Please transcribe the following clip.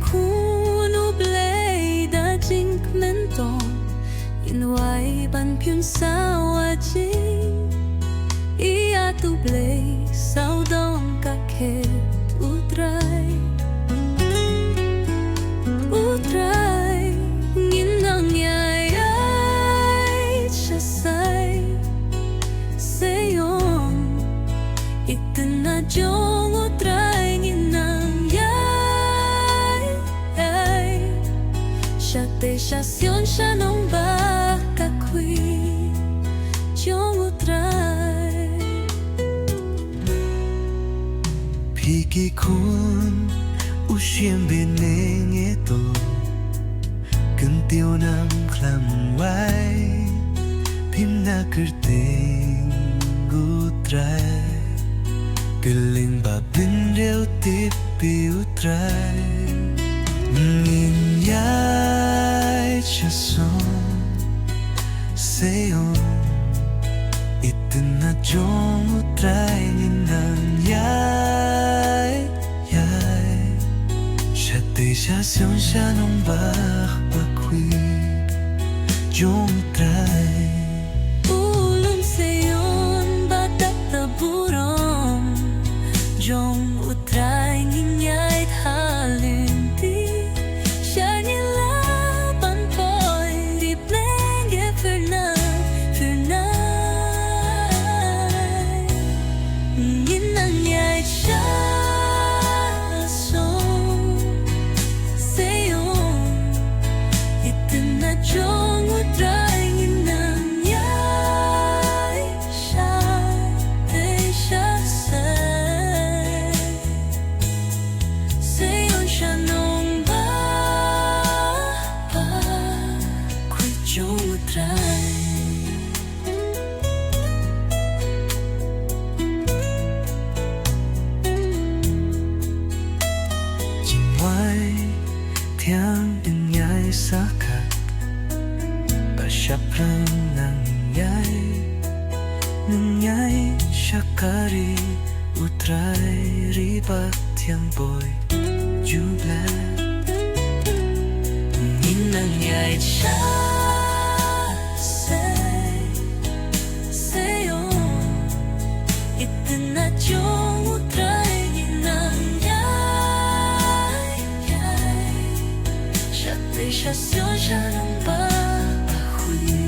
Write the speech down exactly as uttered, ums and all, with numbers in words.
Khun U Blei da jingkmen tong, ngin wai ban pynsawa jingïeit U Blei, sawdong ka khet U Trai. U Trai, ngin nang ïai ïaid sha Sion, i tnat jong U Trai ngin nang ïai, ïai. Shatei sha Sion sha nongbah ka khwai jong U Trai. Phi ki khun u shim bneng, e to, kyntiew nang khlam wai, phim na kyrteng U Trai. Kylleng ba bynriew tip ïa U Trai. Ngin ïaid sha Sion, Sion, i tnat jong U Trai ngin nang ïai, ïai. Shatei sha Sion sha nongbah ka khwai jong U Trai. U lum Sion ba dap da burom jong U Trai ngin ïaid ha lynti. Sha ngi lah ban poi ri bneng, e phyrnai, phyrnai. Ngin nang ïaid sha Sion, Sion, i tnat jong U Trai ngin nang ïai, shatei sha Sion, Sion sha nongbah ka khwai jong U Trai. Jingwai thiang, ngin ïai sa kat, ba shaphrang nang ïai, nang ïai sha ka ri U Trai, ri ba thiang boi Jubleh. Ngin nang ïai sha Sion, Sion, i tnat jong U Trai ngin nang ïai, ïai. Shatei sha Sion sha nongbah ka khwai